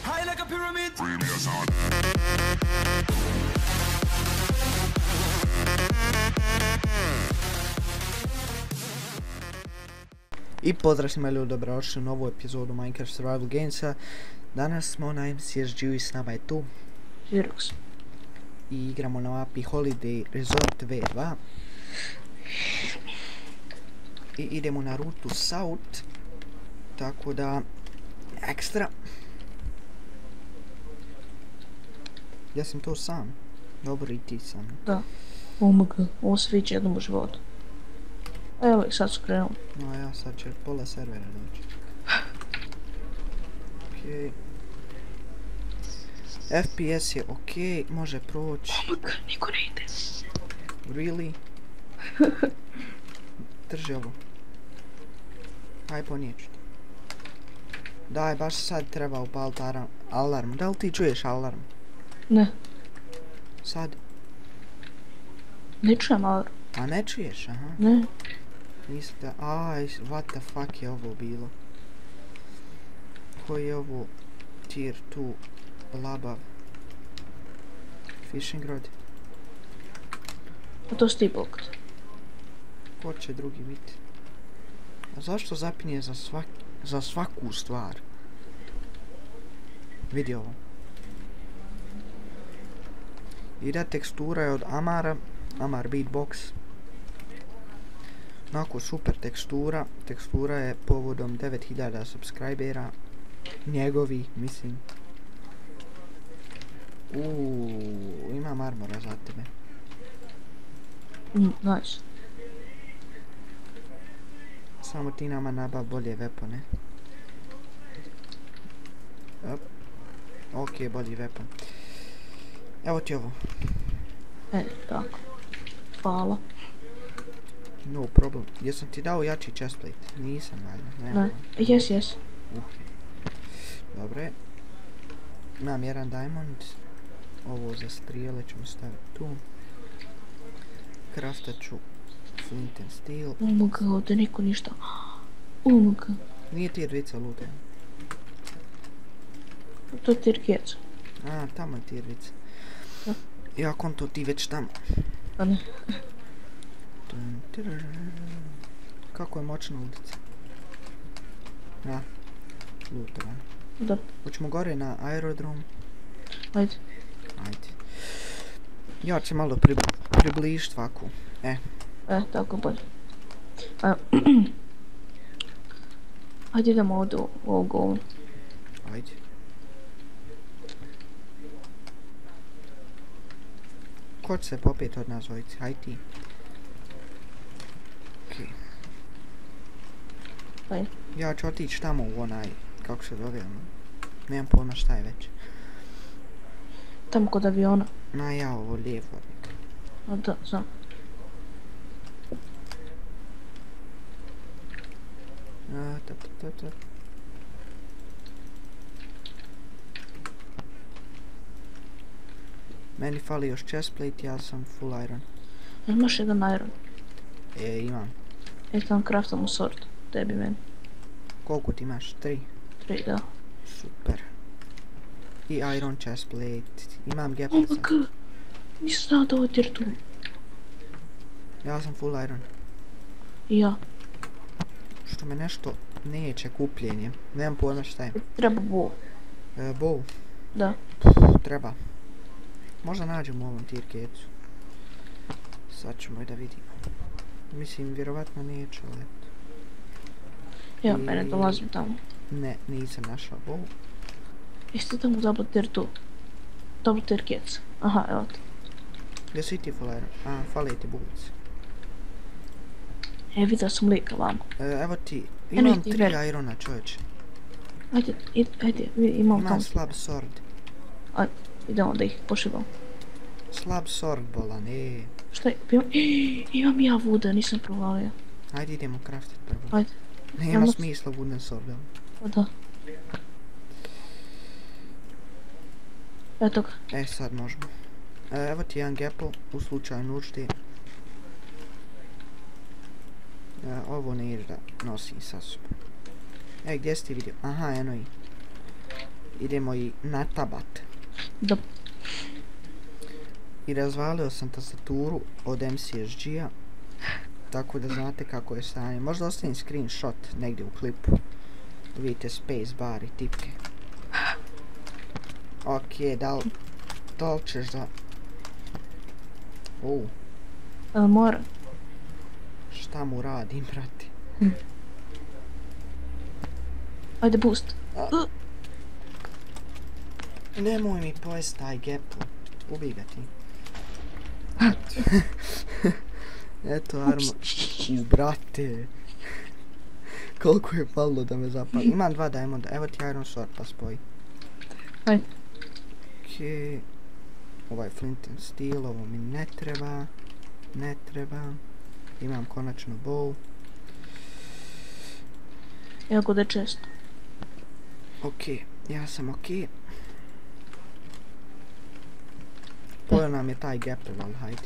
High like a pyramid. I pozdrav svima ljudi, dobrodošli u novu epizodu Minecraft Survival Gamesa. Danas smo na MCSG-u i s nama je tu Xerox. I igramo na mapi Holiday Resort V2. I idemo na rutu South. Tako da, ekstra. Ja sam to sam. Dobro, i ti sam. Da. OMG, ovo se viće jednom u životu. Evo ih, sad su krenuli. No ja sad će pola servera doći. Okej. FPS je okej, može proći. OMG, niko ne ide. Really? Drži ovo. Aj ponijet ću ti. Daj, baš sad treba upaliti alarm. Da li ti čuješ alarm? Ne, Sad? ne čujem alarm. A ne čuješ, aha. Ne. Mislim da, aj, what the fuck je ovo bilo? Koji je ovo tier 2 labav? Fishing rod? A to si ti blokat. Ko će drugi biti? A zašto zapinje za svaku stvar? Vidi ovo. I da tekstura je od Amara, Amar Beatbox. Onako super tekstura. Tekstura je povodom 9000 subscribera. Njegovi, mislim. Imam armora za tebe. Nice. Samo ti nama nabav bolje weapone. Ok, bolji weapon. Evo ti ovo. Tako. Hvala. No problem. Jesam ti dao jači chestplate? Nisam valjda. Ne, jes. Dobre. Imam jedan diamond. Ovo za strijele ćemo staviti tu. Craftat ću flint and steel. OMG, ovdje niko ništa. OMG. Nije tier 2 looten. To je tier kjeca. A, tamo je tier 2. Da. Ja konto ti već tamo. A ne. Kako je moćna ulica. Ja. Lootovan. Da. Hoćemo gore na aerodrom. Ajde. Ja ću malo približit svaku. Tako bolje. Ajde idemo ovdje u ovu govnu. Ajde. Ko će se popet od nas dvojice? Aj ti. Okej. Ajde. Ja ću otići tamo u onaj, kako se zove ono. Nemam pojma šta je već. Tamo kod aviona. Na ja ovo lijevo. A da, znam. Meni fali još chestplate, ja sam full iron. Imaš jedan iron. Imam. Tamo craftamo sword. Tebi meni. Koliko ti imaš? 3? 3, da. Super. I iron chestplate. Imam gap. OMG. Nisam znao da ovo je tier 2. Ja sam full iron. I ja. Što me nešto neće kupljenje. Nemam pojma šta je. Treba bow. Bow? Da. Treba. Možda nađemo u ovom tier cave'u. Sad ćemo i da vidimo. Mislim, vjerovatno neće, ali eto. Ja, mene dolazim tamo. Ne, nisam našao bow. Jeste tamo double tier 2. Double tier kids. Aha, evo te. Gdje si ti full iron? A, fale ti bullets. Vidio sam lika vamo. Evo ti, imam 3 irona, čovječe. Ajde, imam tamo. Imam slab sword. Ajde, idemo da ih pošibam. Slab sword bolan, Šta je? Imam ja vuda, nisam provalio. Ajde idemo craftit prvo. Ajde. Nema smisla wooden sword. Pa da. Eto ga. Sad možemo. Evo ti jedan gapple u slučaju nužde. Ovo ne ideš da nosim sa sobom. Gdje si ti vidio? Aha, eno i. Idemo i na tabat. Da. I razvalio sam tastaturu od MCSG-a. Tako da znate kako je stanje. Možda ostavim screenshot negdje u klipu. Vidite space bar i tipke. Ok, da li ćeš da... Mora. Šta mu radim, brati? Ajde, boost. Nemoj mi pojest taj gepl. Ubij ga ti. Eto, arma. Brate. Koliko je palo da me zapali. Imam 2 diamonda. Evo ti iron sword pa spoji. Ajde. Okej. Ovaj flint and steel, ovo mi ne treba. Ne treba. Imam konačno bow. Jako da je često. Okej, ja sam okej. Pojel nam je taj gapel, ali hajde.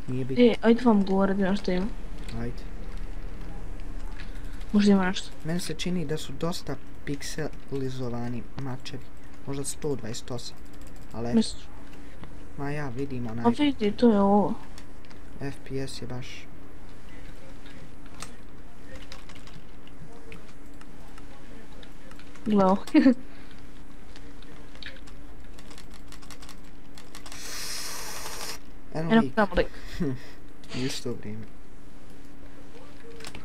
Nije bitno. Ajde vam gore da nešto ima. Ajde. Možda ima nešto. Meni se čini da su dosta pikselizovani mačevi. Možda 128. Ali... Misliš? Ma ja vidim onaj... A vidi, to je ovo. FPS je baš... Gle ovo. Eno lik. Tamo lik. Isto vrijeme.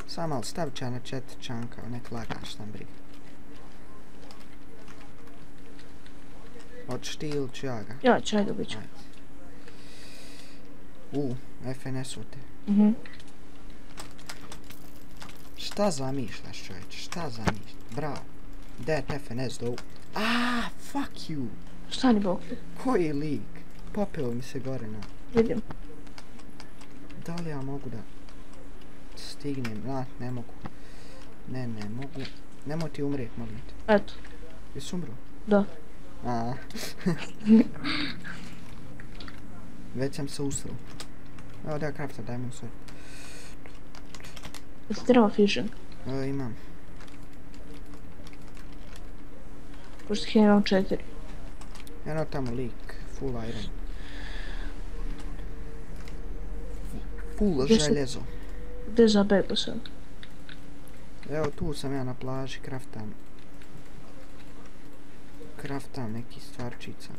Samo malo stavit ću ja na 4 čanka, nek lagaš tam briga. Hoćeš ti ili ću ja ga? Ja ću, ajde bit ću. FNS-u te. Šta zamišljaš, čovječe, šta zamišljaš? Bravo. That FNS though. Fuck you. Šta ni bok? Koji lik? Popeo mi se gore na... Vidim. Da li ja mogu da stignem? Ne mogu. Ne mogu. Nemoj ti umrijet, molim te. Eto. Jesi umro? Da. Već sam se usrao. Evo da ja crafta diamond sword. Jesi treba fission? Imam. Pošto ja imam 4. Eno tamo lik. Full iron. Full željezo. Gdje zabego sam? Evo tu sam ja na plaži, kraftam neki stvarčica.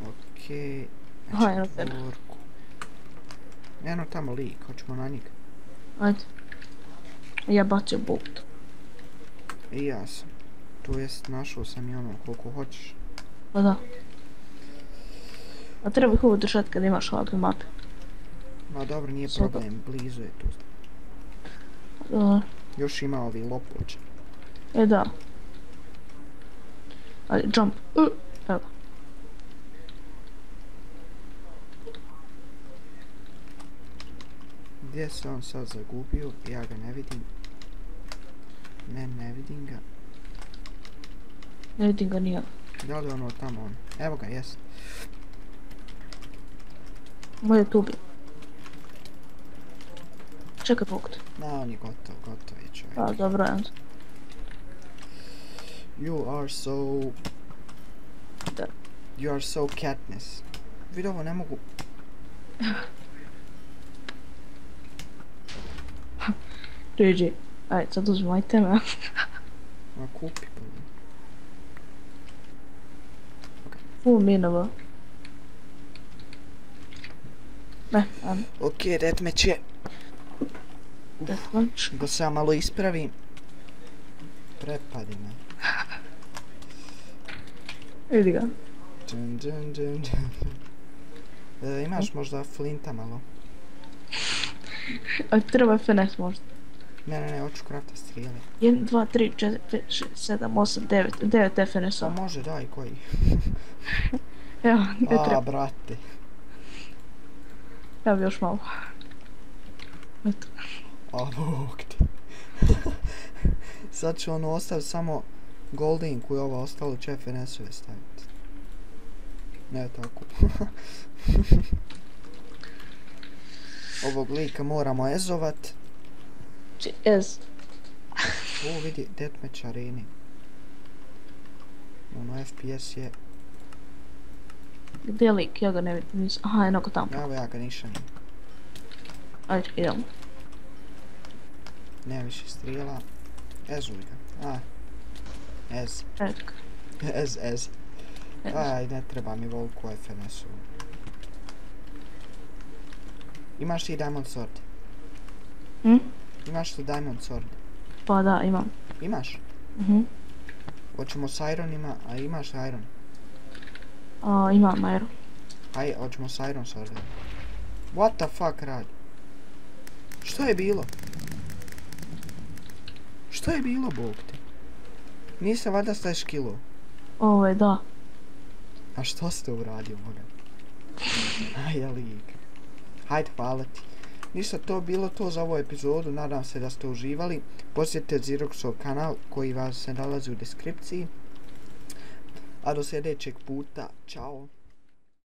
Okej. Aha, eno tebe. Eno tamo lik, hoćemo na njega. Ajde. Ja bacio bolt. I ja sam. Tu jest, našao sam i ono koliko hoćeš. Pa da. A treba ih ovo držati kad imaš ovakve mape. Ma dobro, nije problem, blizu je tu. Još ima ovi lopoče. Da. Ajde, jump. Evo. Gdje se on sad zagubio? Ja ga ne vidim. Ne vidim ga. Ne vidim ga nijel. Da li ono tamo on? Evo ga, jest. Moje tu bi. Čekaj pogled. On je gotov je čovjek. Pa, dobro je onda. You are so... Da. You are so Katniss. Vidi ovo, ne mogu... Riđi. Ajde, sad uzmem iteme. Ma kupi pa. Full minova. Ne, ajde. Okej, deathmatch je. Deathmatch. Da se ja malo ispravim. Prepadi me. Vidi ga. Imaš možda flinta malo? A treba FNS možda. Ne, hoću crafta strijele. 1, 2, 3, 4, 5, 6, 7, 8, 9. 9 FNS-a. Pa može, daj koji. Evo, ne treba. Brate. Evo još malo. Eto. Bog ti. Sad ću ono ostaviti samo goldinku i ovo ostalo će FNS-ove staviti. Ne tako. Ovog lika moramo ezovat. Znači, ez. O, vidi, Deathmatch areni. Ono, FPS je... Gdje je lik? Ja ga ne vidim. Aha, jedno ko tamo. Evo ja ga ništa ne. Ajde, idemo. Nema više strijela. Ezuj ga. A. Ez. Redka. Ez. Aj, ne treba mi volku FNS-u. Imaš ti Diamond Sword? Imaš ti Diamond Sword? Pa da, imam. Imaš? Hoćemo s Ironima, a imaš Iron? Imam Iron. Aj, hoćemo s Iron Swordom. What the fuck radi? Što je bilo? Što je bilo, bog te? Nisam valjda ste skillo. Ovo je da. A što ste uradio, boga? Aj, lik. Hajde, hvala ti. Ništa, to bilo to za ovu epizodu, nadam se da ste uživali. Posjetite Xeroxov kanal koji vas se nalazi u deskripciji. A do sljedećeg puta, čao.